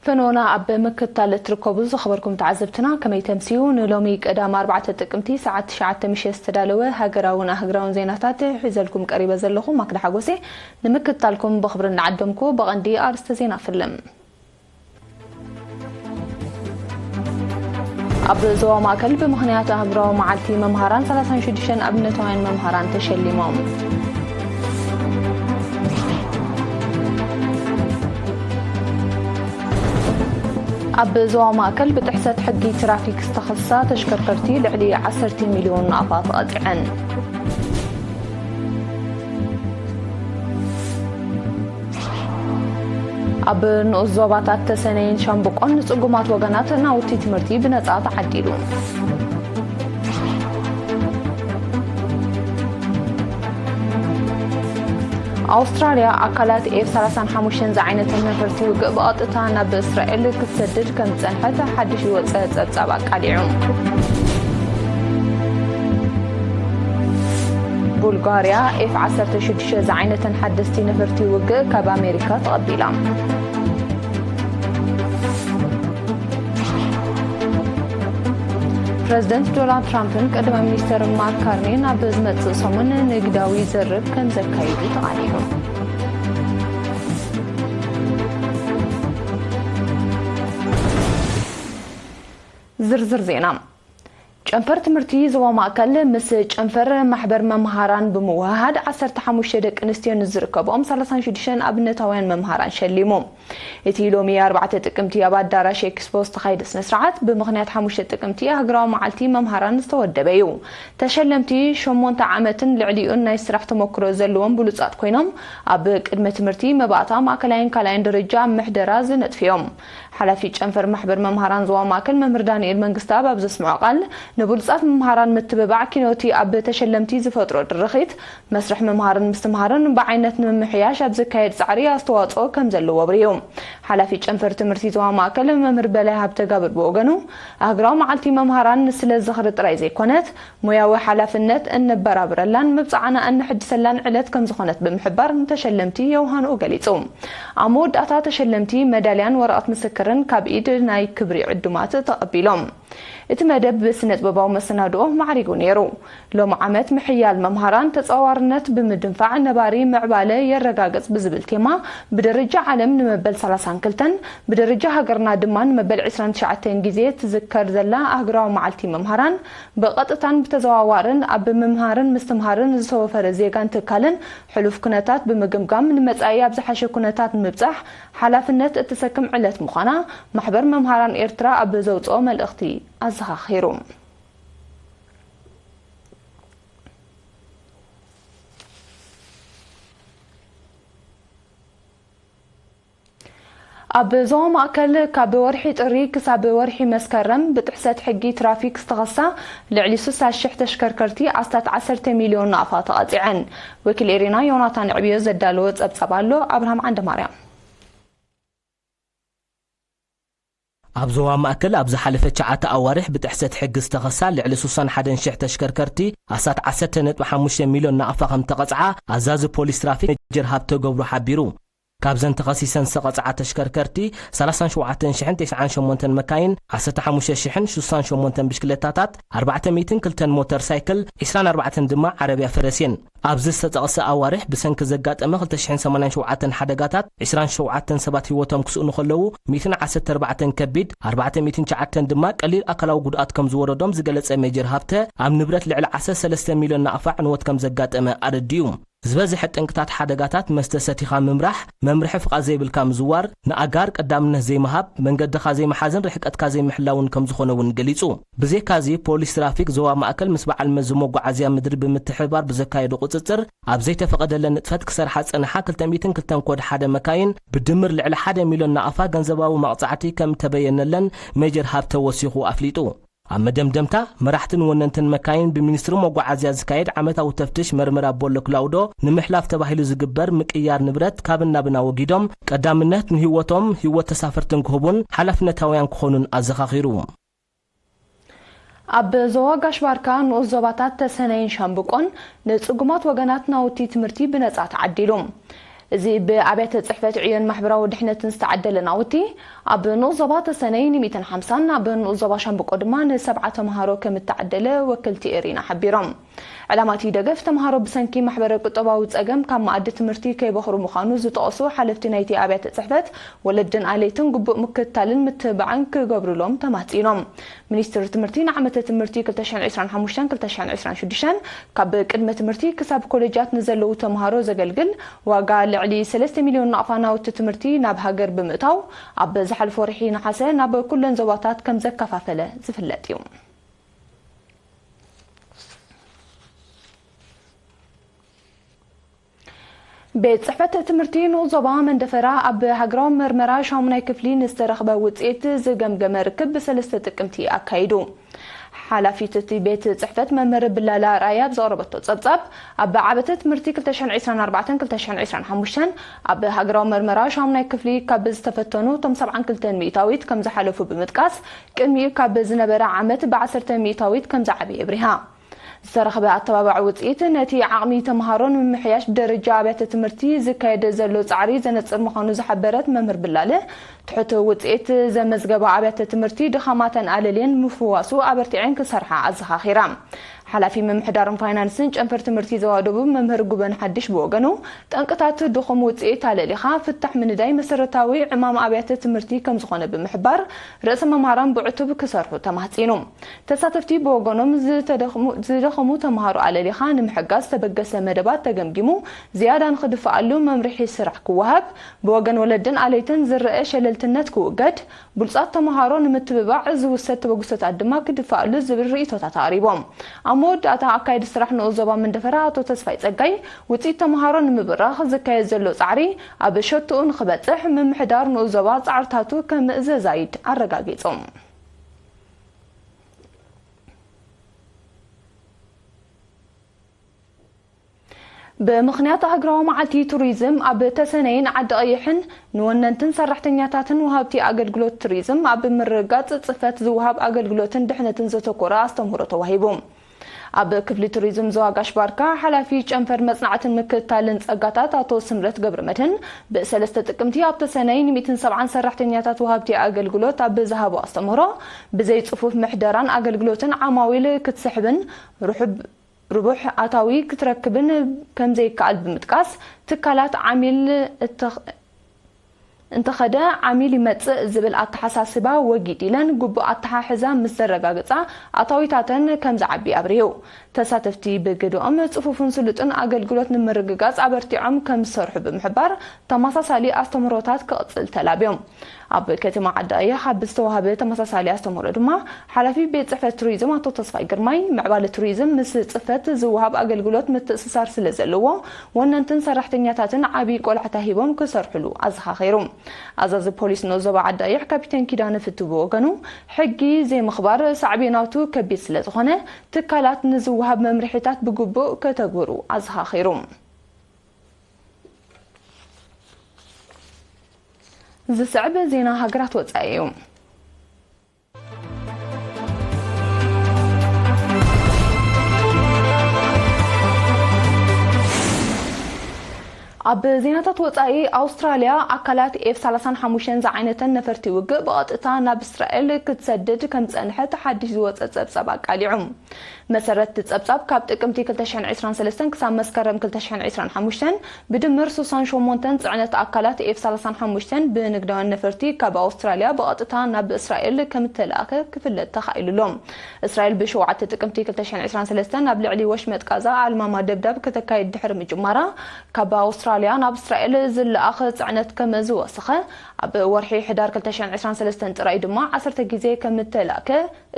ፈኖና ኣብ ምክትታል እትርከቡ ዝኸበርኩም ተዓዘብትና፣ ከመይ ተምስዩ? ንሎሚ ቀዳም ኣርባዕተ ጥቅምቲ ሰዓት ትሽዓተ ምሸት ዝተዳለወ ሃገራውን ኣህግራውን ዜናታት ሒዘልኩም ቀሪበ ዘለኹ ማክዳ ሓጎሴ። ንምክትታልኩም ብኽብሪ እናዓደምኩ፣ ብቐንዲ ኣርእስተ ዜና ፍልም። ኣብ ዞባ ማእከል ብምኽንያት ኣህጉራዊ መዓልቲ መምሃራን ሰላሳን ሽዱሽተን ኣብነታውያን መምሃራን ተሸሊሞም። ኣብ ዞባ ማእከል ብጥሕሰት ሕጊ ትራፊክ ዝተኸሳ ተሽከርከርቲ ልዕሊ ዓሰርተ ሚልዮን ናቕፋ ተቐጺዐን። ኣብ ንኡስ ዞባታት ተሰነይን ሻምብቆን ንጽጉማት ወገናት ናውቲ ትምህርቲ ብነጻ ተዓዲሉ። ኣውስትራልያ ኣካላት ኤፍ ሰላሳን ሓሙሽተን ዝዓይነተን ነፈርቲ ውግእ ብቐጥታ ናብ እስራኤል ክትሰድድ ከም ዝጸንሐት ሓድሽ ዝወጸ ጸብጻብ ኣቃሊዑ። ቡልጋርያ ኤፍ ዓሰርተ ሽዱሽተ ዝዓይነተን ሓደስቲ ነፈርቲ ውግእ ካብ ኣሜሪካ ተቐቢላ። ፕረዚደንት ዶናልድ ትራምፕን ቀዳማይ ሚኒስተር ማርክ ካርኒን ኣብ ዝመጽእ ሰሙን ንግዳዊ ዘርብ ከም ዘካይዱ ተቓኒዑ። ዝርዝር ዜና። ጨንፈር ትምህርቲ ዞባ ማእከል ምስ ጨንፈር ማሕበር መምሃራን ብምውህሃድ ዓሰርተ ሓሙሽተ ደቂ ኣንስትዮ ንዝርከብኦም ሰላሳን ሽዱሽተን ኣብነታውያን መምሃራን ሸሊሙ። እቲ ሎሚ ኣርባዕተ ጥቅምቲ ኣብ ኣዳራሽ ኤክስፖ ዝተኻየደ ስነ ስርዓት፣ ብምኽንያት ሓሙሽተ ጥቅምቲ ሃገራዊ መዓልቲ መምሃራን ዝተወደበ እዩ። ተሸለምቲ ሸሞንተ ዓመትን ልዕሊኡን ናይ ስራሕ ተመክሮ ዘለዎም ብሉጻት ኮይኖም፣ ኣብ ቅድመ ትምህርቲ፣ መባእታ፣ ማእከላይን ካልኣይን ደረጃ ኣብ ምሕደራ ዝነጥፉ እዮም። ሓላፊ ጨንፈር ማሕበር መምሃራን ዞባ ማእከል መምህር ዳንኤል መንግስተኣብ ኣብ ዘስምዖ ቃል፣ ንብሉጻት መምሃራን ምትብባዕ ኪኖቲ ኣብ ተሸለምቲ ዝፈጥሮ ድርኺት፣ መስርሕ ምምሃርን ምስትምሃርን ብዓይነት ንምምሕያሽ ኣብ ዝካየድ ጻዕሪ ኣስተዋጽኦ ከም ዘለዎ ኣብሪሁ። ሓላፊ ጨንፈር ትምህርቲ ዞባ ማእከል መምህር በላይ ሃብተጋብር ብወገኑ፣ ኣህግራዊ መዓልቲ መምሃራን ንስለ ዝኽሪ ጥራይ ዘይኮነት፣ ሞያዊ ሓላፍነት እነበራብረላን መብጽዓና እነሐድሰላን ዕለት ከም ዝኾነት ብምሕባር፣ ንተሸለምቲ የውሃንኡ ገሊጹ። ኣብ መወዳእታ፣ ተሸለምቲ መዳልያን ወረቐት ምስክርን ካብ ኢድ ናይ ክብሪ ዕዱማት ተቐቢሎም። እቲ መደብ ብስነ-ጥበባዊ መሰናድኦ ማዕሪጉ ነይሩ። ሎም ዓመት ምሕያል መምሃራን ተጻዋርነት ብምድንፋዕ፣ ነባሪ ምዕባለ የረጋግጽ ብዝብል ቴማ፣ ብደረጃ ዓለም ንመበል ሰላሳን ክልተን፣ ብደረጃ ሃገርና ድማ ንመበል ዕስራን ትሽዓተን ግዜ ትዝከር ዘላ ኣህግራዊ መዓልቲ መምሃራን፣ ብቐጥታን ብተዘዋዋርን ኣብ ምምሃርን ምስትምሃርን ዝተወፈረ ዜጋን ትካልን ሕሉፍ ኩነታት ብምግምጋም፣ ንመጻኢ ኣብ ዝሓሸ ኩነታት ንምብጻሕ ሓላፍነት እትሰክም ዕለት ምዃና ማሕበር መምሃራን ኤርትራ ኣብ ዘውጽኦ መልእኽቲ ኣዘኻኺሩ። ኣብ ዞባ ማእከል ካብ ወርሒ ጥሪ ክሳብ ወርሒ መስከረም ብጥሕሰት ሕጊ ትራፊክ ዝተኸሳ ልዕሊ ስሳ ሽሕ ተሽከርከርቲ ኣስታት ዓሰርተ ሚልዮን ናቕፋ ተቐጺዐን። ወኪል ኤሪና ዮናታን ዕብዮ ዘዳለዎ ጸብጻብ ኣሎ። ኣብርሃም ዓንደማርያም። ኣብ ዞባ ማእከል ኣብ ዝሓለፈ ትሽዓተ ኣዋርሕ ብጥሕሰት ሕጊ ዝተኸሳ ልዕሊ ስሳን ሓደን ሽሕ ተሽከርከርቲ ኣስታት ዓሰርተ ነጥቢ ሓሙሽተ ሚልዮን ናቕፋ ከም ተቐጽዓ ኣዛዚ ፖሊስ ትራፊክ ሜጀር ሃብተ ገብሩ ሓቢሩ። ካብዘን ተኸሲሰን ዝተቐጽዓ ተሽከርከርቲ፣ ሰላሳን ሸውዓተን ሽሕን ተስዓን ሸሞንተን መካይን፣ ዓሰርተ ሓሙሽተ ሽሕን ስሳን ሸሞንተን ብሽክለታታት፣ ኣርባዕተ ሚእትን ክልተን ሞተር ሳይክል፣ ዕስራን ኣርባዕተን ድማ ዓረብያ ፈረስ እየን። ኣብዚ ዝተጠቕሰ ኣዋርሕ ብሰንኪ ዘጋጠመ ክልተ ሽሕን ሰማንያን ሸውዓተን ሓደጋታት፣ ዕስራን ሸውዓተን ሰባት ህይወቶም ክስእኑ ከለዉ፣ ሚእትን ዓሰርተ ኣርባዕተን ከቢድ፣ ኣርባዕተ ሚእትን ትሽዓተን ድማ ቀሊል ኣካላዊ ጉድኣት ከም ዝወረዶም ዝገለጸ ሜጀር ሃብተ፣ ኣብ ንብረት ልዕሊ ዓሰርተ ሰለስተ ሚልዮን ናቕፋ ዕንወት ከም ዘጋጠመ ኣረዲኡ። ዝበዝሐ ጠንቅታት ሓደጋታት መስተ ሰቲኻ ምምራሕ፣ መምርሒ ፍቓድ ዘይብልካ ምዝዋር፣ ንኣጋር ቀዳምነት ዘይምሃብ፣ መንገድኻ ዘይምሓዝን ርሕቀትካ ዘይምሕላውን ከም ዝኾነ እውን ገሊጹ። ብዘይካዚ፣ ፖሊስ ትራፊክ ዞባ ማእከል ምስ በዓል መዚ መጓዓዝያ ምድሪ ብምትሕብባር ብዘካየዶ ቁጽጽር፣ ኣብ ዘይተፈቐደለን ንጥፈት ክሰርሓ ዝጸንሓ ክልተ ሚእትን ክልተን ኮድ ሓደ መካይን፣ ብድምር ልዕሊ ሓደ ሚልዮን ናቕፋ ገንዘባዊ መቕጻዕቲ ከም ተበየነለን ሜጀር ሃብተ ወሲኹ ኣፍሊጡ። ኣብ መደምደምታ፣ መራሕትን ወነንትን መካይን ብሚኒስትሪ መጓዓዝያ ዝካየድ ዓመታዊ ተፍትሽ መርመራ ቦሎ ክላውዶ ንምሕላፍ ተባሂሉ ዝግበር ምቅያር ንብረት ካብን ናብን ኣወጊዶም፣ ቀዳምነት ንህይወቶም፣ ህይወት ተሳፈርትን ክህቡን ሓላፍነታውያን ክኾኑን ኣዘኻኺሩ። ኣብ ዞባ ጋሽ ባርካ ንኡስ ዞባታት ተሰነይን ሻምብቆን ንጽጉማት ወገናት ናውቲ ትምህርቲ ብነጻ ተዓዲሉ። እዚ ብኣብያተ ጽሕፈት ዕዮን ማሕበራዊ ድሕነትን ዝተዓደለ ናውቲ፣ ኣብ ንኡስ ዞባ ተሰነይ ን ሚእትን ሓምሳን፣ ኣብ ንኡስ ዞባ ሻምብቆ ድማ ንሰብዓ ተምሃሮ ከም እተዓደለ ወክልቲ ኤሪና ሓቢሮም። ዕላማ እቲ ደገፍ፣ ተምሃሮ ብሰንኪ ማሕበረ ቁጠባዊ ጸገም ካብ መኣዲ ትምህርቲ ከይበኽሩ ምዃኑ ዝጠቐሱ ሓለፍቲ ናይቲ ኣብያተ ጽሕፈት፣ ወለድን ኣለይትን ግቡእ ምክትታልን ምትብባዕን ክገብሩሎም ተማሕጺኖም። ሚኒስትሪ ትምህርቲ ንዓመተ ትምህርቲ ክልተ ሽሕን ዕስራን ሓሙሽተን ክልተ ሽሕን ዕስራን ሽዱሽተን፣ ካብ ቅድመ ትምህርቲ ክሳብ ኮሌጃት ንዘለዉ ተምሃሮ ዘገልግል፣ ዋጋ ልዕሊ ሰለስተ ሚልዮን ናቕፋ ናውቲ ትምህርቲ ናብ ሃገር ብምእታው፣ ኣብ ዝሓለፈ ወርሒ ነሓሰ ናብ ኩለን ዞባታት ከም ዘከፋፈለ ዝፍለጥ እዩ። ቤት ጽሕፈት ትምህርቲ ንኡስ ዞባ መንደፈራ ኣብ ሃገራዊ መርመራ ሻሙናይ ክፍሊ ንዝተረኽበ ውጽኢት ዝገምገመ ርክብ ብሰለስተ ጥቅምቲ ኣካይዱ። ሓላፊት እቲ ቤት ጽሕፈት መምህር ብላላ ራያ ኣብ ዘቕረበቶ ጸብጻብ፣ ኣብ ዓመተ ትምህርቲ ክልተ ሽሕን ዕስራን ኣርባዕተን ክልተ ሽሕን ዕስራን ሓሙሽተን ኣብ ሃገራዊ መርመራ ሻሙናይ ክፍሊ ካብ ዝተፈተኑ እቶም ሰብዓን ክልተን ሚእታዊት ከም ዝሓለፉ ብምጥቃስ፣ ቅድሚኡ ካብ ዝነበረ ዓመት ብዓሰርተ ሚእታዊት ከም ዝዓበየ ኣብሪሃ። ዝተረኽበ ኣተባባዒ ውጽኢት ነቲ ዓቕሚ ተምሃሮ ንምምሕያሽ ደረጃ ኣብያተ ትምህርቲ ዝካየድ ዘሎ ጻዕሪ ዘነጽር ምዃኑ ዝሓበረት መምህር ብላለ፣ ትሑት ውጽኢት ዘመዝገባ ኣብያተ ትምህርቲ ድኻማተን ኣለልየን ምፍዋሱ ኣበርቲዐን ክሰርሓ ኣዘኻኺራ። ሓላፊ ምምሕዳርን ፋይናንስን ጨንፈር ትምህርቲ ዞባ ደቡብ መምህር ጉበን ሓድሽ ብወገኑ፣ ጠንቅታት ድኹም ውጽኢት ኣለሊኻ ፍታሕ ምንዳይ መሰረታዊ ዕማም ኣብያተ ትምህርቲ ከም ዝኾነ ብምሕባር፣ ርእሰ መምህራን ብዕቱብ ክሰርሑ ተማሕጺኑ። ተሳተፍቲ ብወገኖም፣ ዝተደኽሙ-፣ ዝደኸሙ ተምሃሮ ኣለሊኻ ንምሕጋዝ ዝተበገሰ መደባት ተገምጊሙ ዝያዳ ንኽድፍኣሉ መምርሒ ስራሕ ክወሃብ፣ ብወገን ወለድን ኣለይትን ዝረአ ሸለልትነት ክውገድ፣ ብሉጻት ተምሃሮ ንምትብባዕ ዝውሰድ ተበግሶታት ድማ ክድፍኣሉ ዝብል ርእይቶታት ኣቕሪቦም። ኣብ መወዳእታ ኣካየዲ ስራሕ ንኡስ ዞባ መንደፈራ ኣቶ ተስፋይ ጸጋይ፣ ውጽኢት ተምሃሮ ንምብራኽ ዝካየድ ዘሎ ጻዕሪ ኣብ ሸትኡ ንኽበጽሕ ምምሕዳር ንኡስ ዞባ ጻዕርታቱ ከም ዘዛይድ ኣረጋጊጹ። ብምኽንያት ሃገራዊ መዓልቲ ቱሪዝም ኣብ ተሰነይን ዓዲ ቀይሕን ንወነንትን ሰራሕተኛታትን ወሃብቲ ኣገልግሎት ቱሪዝም ኣብ ምርግጋጽ ጽፈት ዝወሃብ ኣገልግሎትን ድሕነትን ዘተኮረ ኣስተምህሮ ተዋሂቡ። ኣብ ክፍሊ ቱሪዝም ዞባ ጋሽ ባርካ ሓላፊ ጨንፈር መጽናዕትን ምክትታልን ጸጋታት ኣቶ ስምረት ገብረመድህን ብሰለስተ ጥቅምቲ ኣብ ተሰነይ ን ሚእትን ሰብዓን ሰራሕተኛታት ወሃብቲ ኣገልግሎት ኣብ ዝሃቦ ኣስተምህሮ ብዘይ ጽፉፍ ምሕደራን ኣገልግሎትን ዓማዊል ክትስሕብን ርሑብ-፣ ርቡሕ ኣታዊ ክትረክብን ከም ዘይከኣል ብምጥቃስ፣ ትካላት ዓሚል እተኽ-፣ እንተኸደ ዓሚል ይመጽእ ዝብል ኣተሓሳስባ ወጊድ ኢለን ግቡእ ኣተሓሕዛ ምስ ዘረጋግጻ ኣታዊታተን ከም ዝዓቢ ኣብሪሁ። ተሳተፍቲ ብግደኦም ጽፉፍን ስሉጥን ኣገልግሎት ንምርግጋጽ ኣበርቲዖም ከም ዝሰርሑ ብምሕባር፣ ተመሳሳሊ ኣስተምህሮታት ክቕጽል ተላብዮም። ኣብ ከተማ ዓዲ ኣየሕ ኣብ ዝተዋህበ ተመሳሳሊ ኣስተምህሮ ድማ፣ ሓላፊ ቤት ጽሕፈት ቱሪዝም ኣቶ ተስፋይ ግርማይ፣ ምዕባለ ቱሪዝም ምስ ጽፈት ዝወሃብ ኣገልግሎት ምትእስሳር ስለ ዘለዎ፣ ወነንትን ሰራሕተኛታትን ዓቢ ቆላሕታ ሂቦም ክሰርሕሉ ኣዘኻኺሩ። ኣዛዚ ፖሊስ ንኡስ ዞባ ዓዲ ኣየሕ ካፒቴን ኪዳነ ፍቱ ብወገኑ፣ ሕጊ ዘይምኽባር ሳዕቤናቱ ከቢድ ስለ ዝኾነ፣ ትካላት ንዝወሃብ መምርሒታት ብግቡእ ከተግብሩ ኣዘኻኺሩ። ዝስዕብ ዜና ሃገራት ወጻኢ እዩ። ኣብ ዜናታት ወጻኢ፣ ኣውስትራልያ ኣካላት ኤፍ ሰላሳን ሓሙሽተን ዝዓይነተን ነፈርቲ ውግእ ብቐጥታ ናብ እስራኤል ክትሰድድ ከም ዝጸንሐት ሓድሽ ዝወጸ ጸብጻብ ኣቃሊዑ። መሰረት እቲ ጸብጻብ፣ ካብ ጥቅምቲ ክልተ ሽሕን ዕስራን ሰለስተን ክሳብ መስከረም ክልተ ሽሕን ዕስራን ሓሙሽተን ብድምር ስሳን ሸሞንተን ጽዕነት ኣካላት ኤፍ ሰላሳን ሓሙሽተን ብንግዳውያን ነፈርቲ ካብ ኣውስትራልያ ብቐጥታ ናብ እስራኤል ከም እተላእከ ክፍለጥ ተኻኢሉ ኣሎ። እስራኤል ብሸውዓተ ጥቅምቲ ክልተ ሽሕን ዕስራን ሰለስተን ኣብ ልዕሊ ወሽመጥ ቃዛ ኣልማማ ደብዳብ ከተካይድ ድሕሪ ምጅማራ፣ ካብ ኣውስትራልያ ናብ እስራኤል ዝለኣኽ ጽዕነት ከም ዝወሰኸ፣ ኣብ ወርሒ ሕዳር ክልተ ሽሕን ዕስራን ሰለስተን ጥራይ ድማ ዓሰርተ ግዜ ከም እተላእከ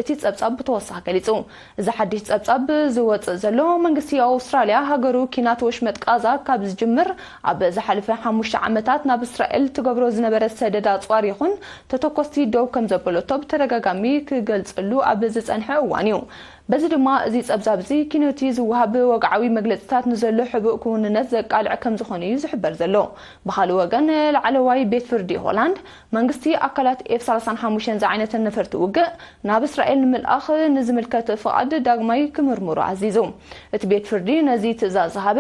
እቲ ጸብጻብ ብተወሳኺ ገሊጹ። እዚ ሓድሽ ጸብጻብ ዝወጽእ ዘሎ፣ መንግስቲ ኣውስትራልያ ሃገሩ ኪናት ወሽመጥ ቃዛ ካብ ዝጅምር ኣብ ዝሓለፈ ሓሙሽተ ዓመታት ናብ እስራኤል ትገብሮ ዝነበረት ሰደድ ኣጽዋር ይኹን ተተኮስቲ ደው ከም ዘበለቶ ብተደጋጋሚ ክገልጸሉ ኣብ ዝጸንሐ እዋን እዩ። በዚ ድማ፣ እዚ ጸብጻብ እዚ ኪኖቲ ዝወሃብ ወግዓዊ መግለጺታት ንዘሎ ሕቡእ ክውንነት ዘቃልዕ ከም ዝኾነ እዩ ዝሕበር ዘሎ። ብኻልእ ወገን፣ ላዕለዋይ ቤት ፍርዲ ሆላንድ፣ መንግስቲ ኣካላት ኤፍ ሰላሳን ሓሙሽተን ዝዓይነተን ነፈርቲ ውግእ ናብ እስራኤል ንምልኣኽ ንዝምልከት ፍቓድ ዳግማይ ክምርምሩ ኣዚዙ። እቲ ቤት ፍርዲ ነዚ ትእዛዝ ዝሃበ፣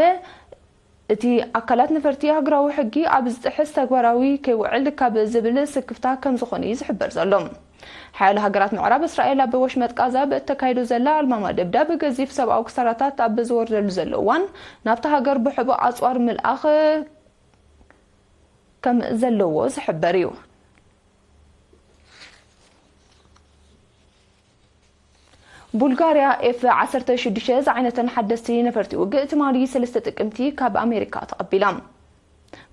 እቲ ኣካላት ነፈርቲ ሃገራዊ ሕጊ ኣብ ዝጥሕስ ተግባራዊ ከይውዕል ካብ ዝብል ስክፍታ ከም ዝኾነ እዩ ዝሕበር ዘሎ። ሓያሎ ሃገራት ምዕራብ እስራኤል ኣብ ወሽመጥ ቃዛ ብእተካይዶ ዘላ ኣልማማ ደብዳብ ገዚፍ ሰብኣዊ ክሳራታት ኣብ ዝወርደሉ ዘሎ እዋን ናብታ ሃገር ብሕቡእ ኣጽዋር ምልኣኽ ከም ዘለዎ ዝሕበር እዩ። ቡልጋርያ ኤፍ ዓሰርተ ሽዱሽተ ዝዓይነተን ሓደስቲ ነፈርቲ ውግእ ትማሊ ሰለስተ ጥቅምቲ ካብ ኣሜሪካ ተቐቢላ።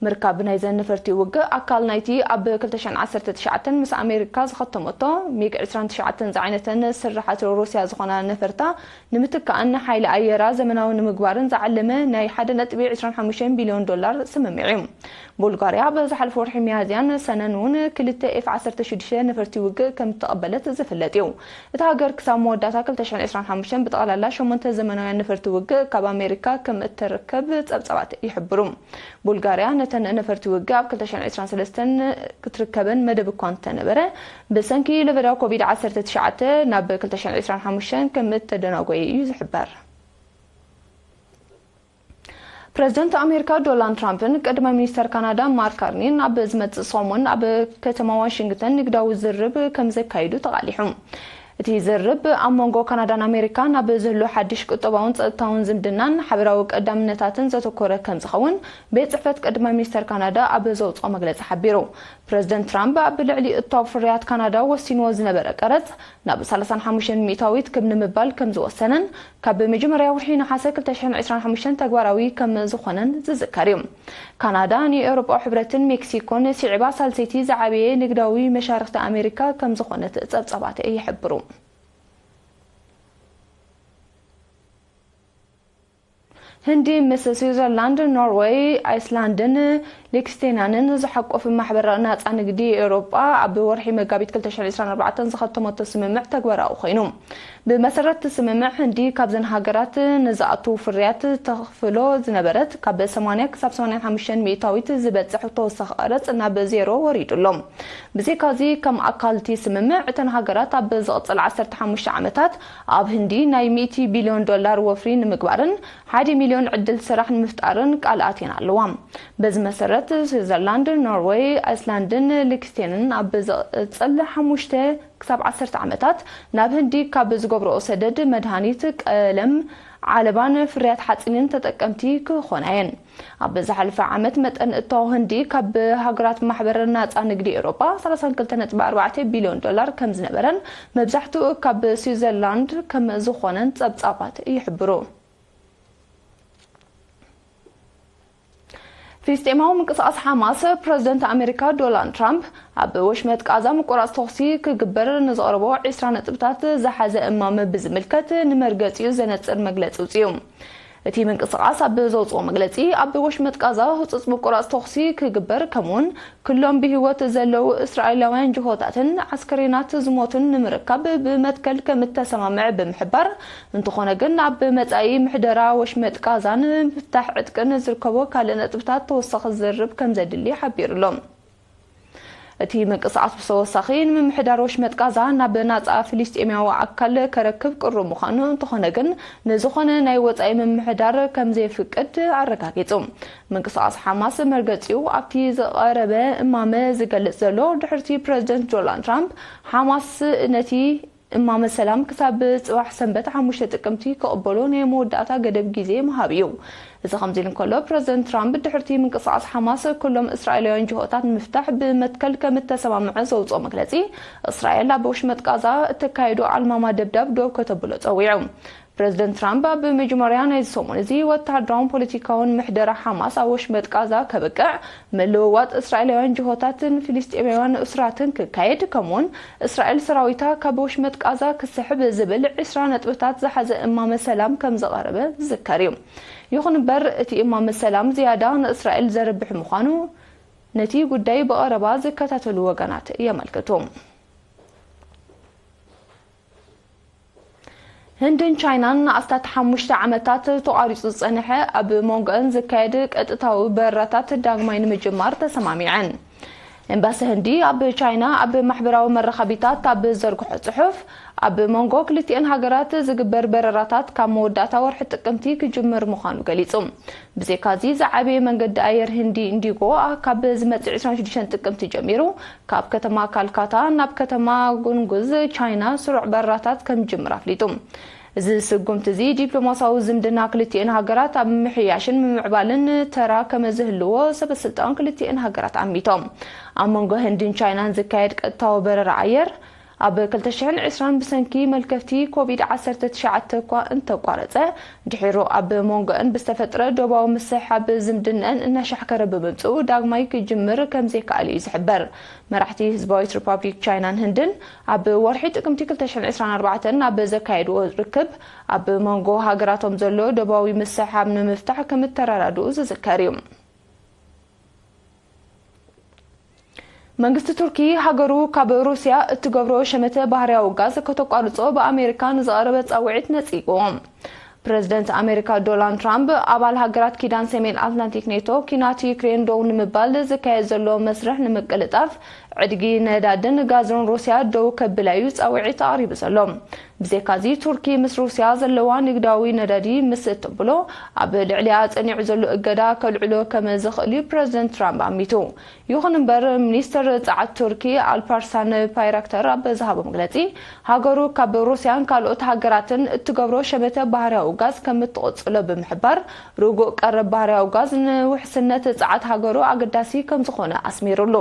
ምርካብ ናይዘን ነፈርቲ ውግእ ኣካል ናይቲ ኣብ ክልተ ሽሕን ዓሰርተ ትሽዓተን ምስ ኣሜሪካ ዝኸተመቶ ሚግ ዕስራን ትሽዓተን ዝዓይነተን ስርሓት ሩስያ ዝኾና ነፈርታ ንምትካእን ሓይሊ ኣየራ ዘመናዊ ንምግባርን ዝዓለመ ናይ ሓደ ነጥቢ ዕስራን ሓሙሽተን ቢልዮን ዶላር ስምምዕ እዩ። ቡልጋርያ ኣብ ዝሓለፈ ወርሒ ሚያዝያን ሰነን እውን ክልተ ኤፍ ዓሰርተ ሽዱሽተ ነፈርቲ ውግእ ከም እተቐበለት ዝፍለጥ እዩ። እታ ሃገር ክሳብ መወዳእታ ክልተ ሽሕን ዕስራን ሓሙሽተን ብጠቕላላ ሸሞንተ ዘመናውያን ነፈርቲ ውግእ ካብ ኣሜሪካ ከም እተረከብ ጸብጻባት ይሕብሩ። ቡልጋርያ ነተን ነፈርቲ ውግእ ኣብ ክልተ ሽሕን ዕስራን ሰለስተን ክትርከበን መደብ እኳ እንተነበረ፣ ብሰንኪ ለበዳ ኮቪድ ዓሰርተ ትሽዓተ ናብ ክልተ ሽሕን ዕስራን ሓሙሽተን ከም እተደናጎየ እዩ ዝሕበር። ፕረዚደንት ኣሜሪካ ዶናልድ ትራምፕን ቀዳማይ ሚኒስተር ካናዳ ማርክ ካርኒን ኣብ ዝመጽእ ሰሙን ኣብ ከተማ ዋሽንግተን ንግዳዊ ዝርርብ ከም ዘካይዱ ተቓሊሑ። እቲ ዝርርብ ኣብ መንጎ ካናዳን ኣሜሪካን ኣብ ዝህሉ ሓድሽ ቁጠባውን ጸጥታውን ዝምድናን ሓበራዊ ቀዳምነታትን ዘተኮረ ከም ዝኸውን ቤት ጽሕፈት ቀዳማይ ሚኒስተር ካናዳ ኣብ ዘውጽኦ መግለጺ ሓቢሩ። ፕረዚደንት ትራምፕ ኣብ ልዕሊ እታው ፍርያት ካናዳ ወሲንዎ ዝነበረ ቀረጽ ናብ ሰላሳን ሓሙሽተን ሚእታዊት ክብ ንምባል ከም ዝወሰነን ካብ መጀመርያ ወርሒ ነሓሰ ክልተ ሽሕን ዕስራን ሓሙሽተን ተግባራዊ ከም ዝኾነን ዝዝከር እዩ። ካናዳ ንኤውሮጳዊ ሕብረትን ሜክሲኮን ስዒባ ሳልሰይቲ ዝዓበየ ንግዳዊ መሻርኽቲ ኣሜሪካ ከም ዝኾነት ጸብጻባት ይሕብሩ። ህንዲ ምስ ስዊዘርላንድ፣ ኖርወይ፣ ኣይስላንድን ሊክስቴናንን ዝሓቆፈ ማሕበር ናጻ ንግዲ ኤውሮጳ ኣብ ወርሒ መጋቢት ክልተ ሽሕን ዕስራን ኣርባዕተን ዝኸተመቶ ስምምዕ ተግባራዊ ኮይኑ። ብመሰረት እቲ ስምምዕ፣ ህንዲ ካብዘን ሃገራት ንዝኣትዉ ፍርያት ተኽፍሎ ዝነበረት ካብ ሰማንያ ክሳብ ሰማንያን ሓሙሽተን ሚእታዊት ዝበጽሕ ተወሳኺ ቀረጽ ናብ ዜሮ ወሪዱ ኣሎ። ብዘይካዚ፣ ከም ኣካል እቲ ስምምዕ፣ እተን ሃገራት ኣብ ዝቕጽል ዓሰርተ ሓሙሽተ ዓመታት ኣብ ህንዲ ናይ ሚእቲ ቢልዮን ዶላር ወፍሪ ንምግባርን ሓደ ሚልዮን ዕድል ስራሕ ንምፍጣርን ቃል ኣትየን ኣለዋ። በዚ መሰረት፣ ስዊዘርላንድ፣ ኖርወይ፣ ኣይስላንድን ሊክስቴንን ኣብ ዝቕጽል ሓሙሽተ ክሳብ ዓሰርተ ዓመታት ናብ ህንዲ ካብ ዝገብርኦ ሰደድ መድሃኒት፣ ቀለም፣ ዓለባን ፍርያት ሓጺንን ተጠቀምቲ ክኾና እየን። ኣብ ዝሓለፈ ዓመት መጠን እታው ህንዲ ካብ ሃገራት ማሕበር ናጻ ንግዲ ኤውሮጳ ሰላሳን ክልተ ነጥቢ ኣርባዕተ ቢልዮን ዶላር ከም ዝነበረን መብዛሕትኡ ካብ ስዊዘርላንድ ከም ዝኾነን ጸብጻባት ይሕብሩ። ፍልስጤማዊ ምንቅስቓስ ሓማስ ፕረዚደንት ኣሜሪካ ዶናልድ ትራምፕ ኣብ ወሽመጥ ቃዛ ምቁራጽ ተኹሲ ክግበር ንዘቕረቦ ዕስራ ነጥብታት ዝሓዘ እማመ ብዝምልከት ንመርገጺኡ ዘነጽር መግለጺ ኣውጺኡ። እቲ ምንቅስቓስ ኣብ ዘውጽኦ መግለጺ፣ ኣብ ወሽመጥ ቃዛ ህጹጽ ምቁራጽ ተኹሲ ክግበር፣ ከምኡውን ኩሎም ብህይወት ዘለዉ እስራኤላውያን ጅሆታትን ዓስከሬናት ዝሞቱን ንምርካብ ብመትከል ከም እተሰማምዐ ብምሕባር፣ እንተኾነ ግን ኣብ መጻኢ ምሕደራ ወሽመጥ ቃዛን ምፍታሕ ዕጥቅን ዝርከቦ ካልእ ነጥብታት ተወሳኺ ዝርርብ ከም ዘድሊ ሓቢሩ ኣሎ። እቲ ምንቅስቓስ ብተወሳኺ ንምምሕዳር ወሽመጥ ቃዛ ናብ ናጻ ፍልስጤማዊ ኣካል ከረክብ ቅሩብ ምዃኑ፣ እንተኾነ ግን ንዝኾነ ናይ ወጻኢ ምምሕዳር ከም ዘየፍቅድ ኣረጋጊጹ። ምንቅስቓስ ሓማስ መርገጺኡ ኣብቲ ዝቐረበ እማመ ዝገልጽ ዘሎ፣ ድሕርቲ ፕረዚደንት ዶናልድ ትራምፕ ሓማስ ነቲ እማመ ሰላም ክሳብ ጽባሕ ሰንበት ሓሙሽተ ጥቅምቲ ክቕበሎ ናይ መወዳእታ ገደብ ግዜ ምሃብ እዩ። እዚ ከምዚ ኢሉ እንከሎ፣ ፕረዚደንት ትራምፕ ድሕርቲ ምንቅስቓስ ሓማስ ኩሎም እስራኤላውያን ጅሆታት ንምፍታሕ ብመትከል ከም እተሰማምዐ ዘውጽኦ መግለጺ፣ እስራኤል ኣብ ወሽመጥ ቃዛ እተካየዶ ኣልማማ ደብዳብ ደው ከተብሎ ጸዊዑ። ፕረዚደንት ትራምፕ ኣብ መጀመርያ ናይዚ ሰሙን እዚ ወተሃደራውን ፖለቲካውን ምሕደራ ሓማስ ኣብ ወሽመጥ ቃዛ ከብቅዕ፣ ምልውዋጥ እስራኤላውያን ጅሆታትን ፍልስጤማውያን እሱራትን ክካየድ፣ ከምኡውን እስራኤል ሰራዊታ ካብ ወሽመጥ ቃዛ ክስሕብ ዝብል ዕስራ ነጥብታት ዝሓዘ እማመ ሰላም ከም ዝቐረበ ዝዝከር እዩ። ይኹን እምበር፣ እቲ እማመ ሰላም ዝያዳ ንእስራኤል ዘርብሕ ምዃኑ ነቲ ጉዳይ ብቐረባ ዝከታተሉ ወገናት የመልክቱ። ህንድን ቻይናን ንኣስታት ሓሙሽተ ዓመታት ተቋሪጹ ዝጸንሐ ኣብ መንጎአን ዝካየድ ቀጥታዊ በረራታት ዳግማይ ንምጅማር ተሰማሚዐን። ኤምባሲ ህንዲ ኣብ ቻይና ኣብ ማሕበራዊ መራኸቢታት ኣብ ዘርግሖ ጽሑፍ፣ ኣብ መንጎ ክልቲኤን ሃገራት ዝግበር በረራታት ካብ መወዳእታ ወርሒ ጥቅምቲ ክጅምር ምዃኑ ገሊጹ። ብዘይካዚ፣ ዝዓበየ መንገዲ ኣየር ህንዲ ኢንዲጎ ካብ ዝመጽእ ዕስራን ሽዱሽተን ጥቅምቲ ጀሚሩ ካብ ከተማ ካልካታ ናብ ከተማ ጉንጉዝ ቻይና ስሩዕ በረራታት ከም ዝጅምር ኣፍሊጡ። እዚ ስጉምቲ እዚ ዲፕሎማሲያዊ ዝምድና ክልቲኤን ሃገራት ኣብ ምምሕያሽን ምምዕባልን ተራ ከም ዝህልዎ ሰበ ስልጣን ክልቲኤን ሃገራት ኣሚቶም። ኣብ መንጎ ህንድን ቻይናን ዝካየድ ቀጥታዊ በረራ ኣየር ኣብ ክልተ ሽሕን ዕስራን ብሰንኪ መልከፍቲ ኮቪድ ዓሰርተ ትሽዓተ እኳ እንተቋረጸ፣ ድሒሩ ኣብ መንጎአን ብዝተፈጥረ ዶባዊ ምስሕሓብ ዝምድነአን እናሻሕከረ ብምምጽኡ ዳግማይ ክጅምር ከም ዘይከኣለ እዩ ዝሕበር። መራሕቲ ህዝባዊት ሪፓብሊክ ቻይናን ህንድን ኣብ ወርሒ ጥቅምቲ ክልተ ሽሕን ዕስራን ኣርባዕተን ኣብ ዘካየድዎ ርክብ፣ ኣብ መንጎ ሃገራቶም ዘሎ ዶባዊ ምስሕሓብ ንምፍታሕ ከም እተረዳድኡ ዝዝከር እዩ። መንግስቲ ቱርኪ ሃገሩ ካብ ሩስያ እትገብሮ ሸመተ ባህርያዊ ጋዝ ከተቋርጾ ብኣሜሪካ ንዝቐረበ ጻውዒት ነጺግዎ። ፕረዚደንት ኣሜሪካ ዶናልድ ትራምፕ ኣባል ሃገራት ኪዳን ሰሜን ኣትላንቲክ ኔቶ ኪናት ዩክሬን ደው ንምባል ዝካየድ ዘሎ መስርሕ ንምቅልጣፍ ዕድጊ ነዳድን ጋዝን ሩስያ ደው ከብላ እዩ ጻውዒት ኣቕሪቡ ዘሎ። ብዘይካዚ ቱርኪ ምስ ሩስያ ዘለዋ ንግዳዊ ነዳዲ ምስ እተብሎ ኣብ ልዕሊኣ ጸኒዑ ዘሎ እገዳ ከልዕሎ ከም ዝኽእል እዩ ፕረዚደንት ትራምፕ ኣሚቱ። ይኹን እምበር፣ ሚኒስተር ጸዓት ቱርኪ ኣልፓርሳን ፓይራክተር ኣብ ዝሃቦ መግለጺ፣ ሃገሩ ካብ ሩስያን ካልኦት ሃገራትን እትገብሮ ሸመተ ባህርያዊ ጋዝ ከም እትቕጽሎ ብምሕባር፣ ርጉእ ቀረብ ባህርያዊ ጋዝ ንውሕስነት ጸዓት ሃገሩ ኣገዳሲ ከም ዝኾነ ኣስሚሩሉ።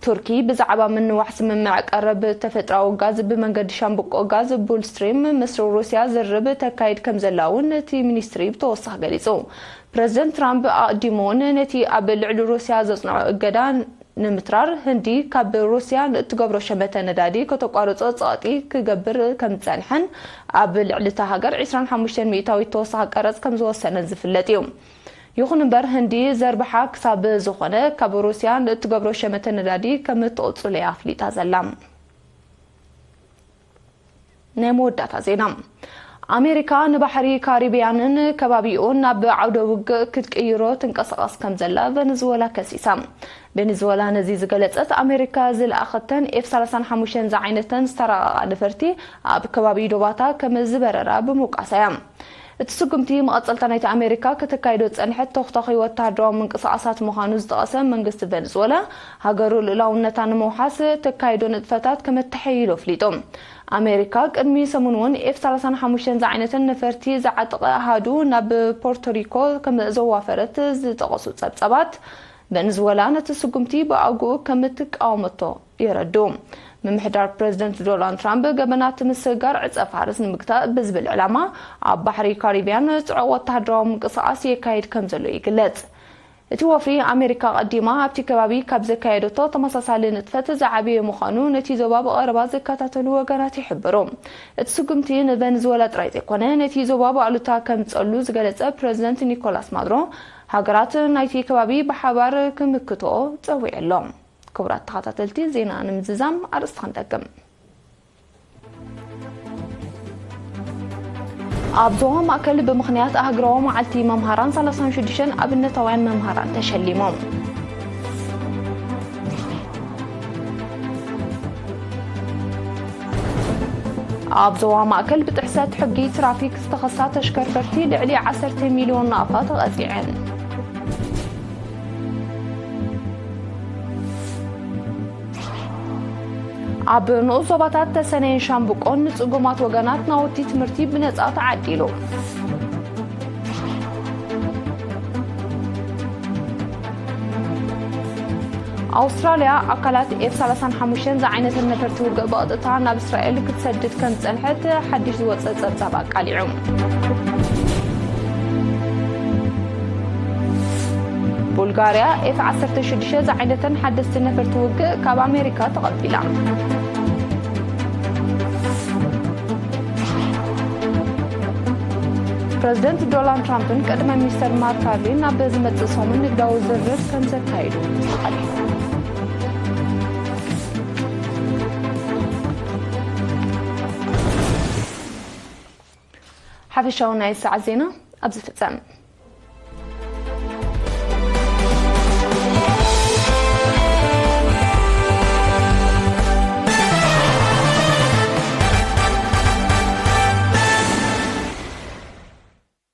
ቱርኪ ብዛዕባ ምንዋሕ ስምምዕ ቀረብ ተፈጥራዊ ጋዝ ብመንገዲ ሻምብቆ ጋዝ ቡል ስትሪም ምስ ሩስያ ዝርርብ ተካይድ ከም ዘላ እውን እቲ ሚኒስትሪ ብተወሳኺ ገሊጹ። ፕረዚደንት ትራምፕ ኣቐዲሙ እውን ነቲ ኣብ ልዕሊ ሩስያ ዘጽንዖ እገዳ ንምትራር፣ ህንዲ ካብ ሩስያ ንእትገብሮ ሸመተ ነዳዲ ከተቋርጾ ጸቕጢ ክገብር ከም ዝጸንሐን ኣብ ልዕሊ እታ ሃገር ዕስራን ሓሙሽተን ሚእታዊት ተወሳኺ ቀረጽ ከም ዝወሰነን ዝፍለጥ እዩ። ይኹን እምበር፣ ህንዲ ዘርብሓ ክሳብ ዝኾነ ካብ ሩስያ ንእትገብሮ ሸመተ ነዳዲ ከም እትቕጽሎ እያ ኣፍሊጣ ዘላ። ናይ መወዳእታ ዜና። ኣሜሪካ ንባሕሪ ካሪብያንን ከባቢኡን ናብ ዓውደ ውግእ ክትቅይሮ ትንቀሳቐስ ከም ዘላ ቨነዝወላ ከሲሳ። ቬኔዙዌላ ነዚ ዝገለጸት፣ ኣሜሪካ ዝለኣኸተን ኤፍ ሰላሳን ሓሙሽተን ዝዓይነተን ዝተራቐቓ ነፈርቲ ኣብ ከባቢ ዶባታ ከም ዝበረራ ብምውቃሳ እያ። እቲ ስጉምቲ መቐጸልታ ናይቲ ኣሜሪካ ከተካይዶ ዝጸንሐት ተኹታኺ ወተሃደራዊ ምንቅስቓሳት ምዃኑ ዝጠቐሰ መንግስቲ ቬኔዙዌላ፣ ሃገሩ ልኡላውነታ ንምውሓስ ተካይዶ ንጥፈታት ከም እተሐይሎ ኣፍሊጡ። ኣሜሪካ ቅድሚ ሰሙን እውን ኤፍ ሰላሳን ሓሙሽተን ዝዓይነተን ነፈርቲ ዝዓጠቐ ኣሃዱ ናብ ፖርቶሪኮ ከም ዘዋፈረት ዝጠቐሱ ጸብጻባት፣ ቬኔዙዌላ ነቲ ስጉምቲ ብኣግኡ ከም እትቃወመቶ የረድኡ። ምምሕዳር ፕረዚደንት ዶናልድ ትራምፕ ገበናት ምስግጋር ዕጸ ፋርስ ንምግታእ ብዝብል ዕላማ ኣብ ባሕሪ ካሪብያን ጽዑቕ ወተሃደራዊ ምንቅስቓስ የካይድ ከም ዘሎ ይግለጽ። እቲ ወፍሪ ኣሜሪካ ቀዲማ ኣብቲ ከባቢ ካብ ዘካየደቶ ተመሳሳሊ ንጥፈት ዝዓበየ ምዃኑ ነቲ ዞባ ብቐረባ ዝከታተሉ ወገናት ይሕብሩ። እቲ ስጉምቲ ንቬኔዙዌላ ጥራይ ዘይኮነ ነቲ ዞባ ብኣሉታ ከምጸሉ ዝገለጸ ፕረዚደንት ኒኮላስ ማዱሮ፣ ሃገራት ናይቲ ከባቢ ብሓባር ክምክትኦ ጸዊዑ ኣሎ። ክቡራት ተኸታተልቲ፣ ዜና ንምዝዛም ኣርእስቲ ክንደግም። ኣብ ዞባ ማእከል ብምኽንያት ኣህጉራዊ መዓልቲ መምሃራን ሰላሳን ሽዱሽተን ኣብነታውያን መምሃራን ተሸሊሞም። ኣብ ዞባ ማእከል ብጥሕሰት ሕጊ ትራፊክ ዝተኸሳ ተሽከርከርቲ ልዕሊ ዓሰርተ ሚልዮን ናቕፋ ተቐጺዐን። ኣብ ንኡስ ዞባታት ተሰነይን ሻምብቆን ንጽጉማት ወገናት ናውቲ ትምህርቲ ብነጻ ተዓዲሉ። ኣውስትራልያ ኣካላት ኤፍ ሰላሳን ሓሙሽተን ዝዓይነተን ነፈርቲ ውግእ ብቐጥታ ናብ እስራኤል ክትሰድድ ከም ዝጸንሐት ሓድሽ ዝወጸ ጸብጻብ ኣቃሊዑ። ቡልጋርያ ኤፍ ዓሰርተ ሽዱሽተ ዝዓይነተን ሓደስቲ ነፈርቲ ውግእ ካብ ኣሜሪካ ተቐቢላ። ፕረዚደንት ዶናልድ ትራምፕን ቀዳማይ ሚኒስተር ማርክ ካርኒን ኣብ ዝመጽእ ሰሙን ንግዳዊ ዝርርብ ከም ዘካይዱ ተሓቢሩ። ሓፈሻዊ ናይ ሰዓት ዜና ኣብዚ ፍጸም።